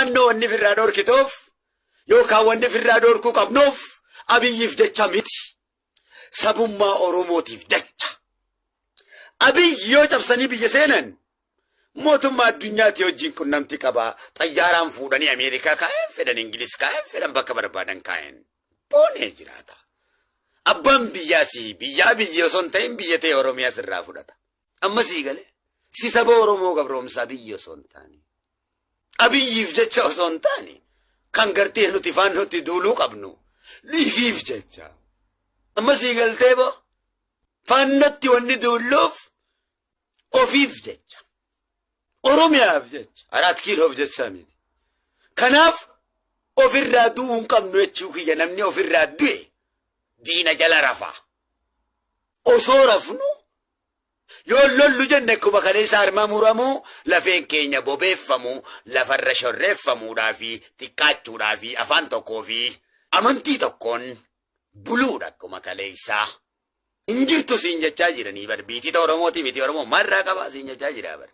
Faannoo wanni firraa dhorkituuf yookaan wanni firraa dhorkuu qabnuuf Abiyyiif jecha miti. Sabummaa Oromootiif jecha. Abiyyi yoo cabsanii biyya seenan mootummaa addunyaatti wajjin qunnamtii qaba. Xayyaaraan fuudhanii Ameerikaa kaa'een fedhan, Ingiliz kaa'een fedhan, bakka barbaadan kaa'een. Boonee jiraata. Abbaan biyyaas biyyaa biyya osoo hin ta'in biyya ta'e Oromiyaa sirraa fudhata. Amma sii galee si saba Oromoo gabroomsaa biyya osoo hin taane. Abiyyiif jecha osoo hin taane kan gartee nuti faannootti duuluu qabnu liifiif jecha. Amma sii galtee boo, faannootti wanni duulluuf ofiif jecha. Oromiyaaf jecha. Araat Kiiloof jecha miti. Kanaaf ofirraa du'uu hin qabnu jechuu kiyya. Namni ofirraa du'e diina jala rafa. Osoo rafnu yoo lollu jenne akkuma kaleessa harma muramuu, lafeen keenya bobeeffamu, lafarra shorreeffamuudhaa fi xiqqaachuudhaa fi afaan tokkoo fi amantii tokkoon buluudha akkuma kaleessaa. Hin jirtu siin jechaa jiranii bar, biitita Oromooti miti, Oromoo marraa qabaa siin jechaa jira bar.